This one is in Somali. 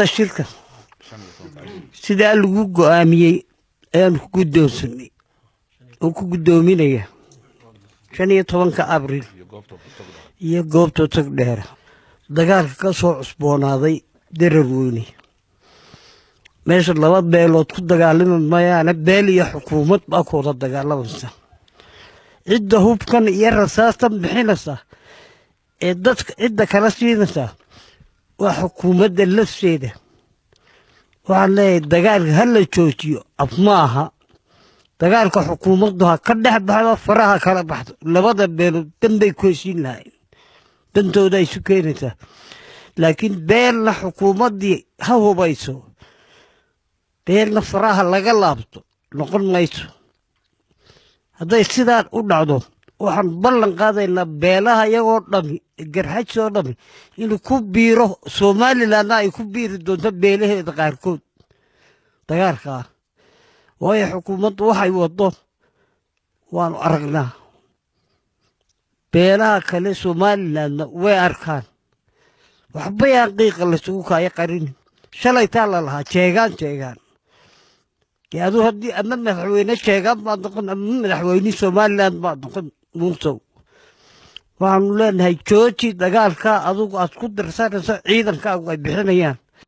Shirka sidaa lagu go'aamiyey ayaan ku guddoonsanay oo ku guddoominaya 15-ka Abriil iyo goobta tog dheera dagaalka ka soo cusboonaaday Darar Weyne. Meesha laba beelood ku dagaalami mayaane, beel iyo xukuumad baa ku wada dagaalamaysa. Cidda hubkan iyo rasaastan bixinaysa ee dadka cidda kala siinaysa waa xukuumadda lafteeda. Waxaan leeyahay dagaalka ha la joojiyo, af ma aha. Dagaalka xukuumaddu ha ka dhex baxdo, faraha kala baxdo. Labada beelood danbay ku heshiin lahayn, dantooda isu keenaysaa, laakiin beelna xukuumaddii ha hubayso, beelna faraha laga laabto noqon mayso. Hadday sidaan u dhacdo, waxaan ballan qaadaynaa beelaha iyagoo dhami, Garxajis oo dhami, inuu ku biiro Somalilandna ay ku biiri doonto beelaheeda qaarkood dagaalkaa, waayo xukuumaddu waxay waddo waanu aragnaa, beelaha kale Somalilandna way arkaan. Waxba yaan qiiqa laysugu kaayo qarin. Shalaytaa la lahaa jeegaan jeegaan. Dee aduu haddii ama madaxweyne jeegaan baad noqon ama madaxweyne Somaliland baad noqon. Muunsow, waxaanu leenahay jooji dagaalka adugu aad ku darsanayso ciidankaagu ay bixinayaan.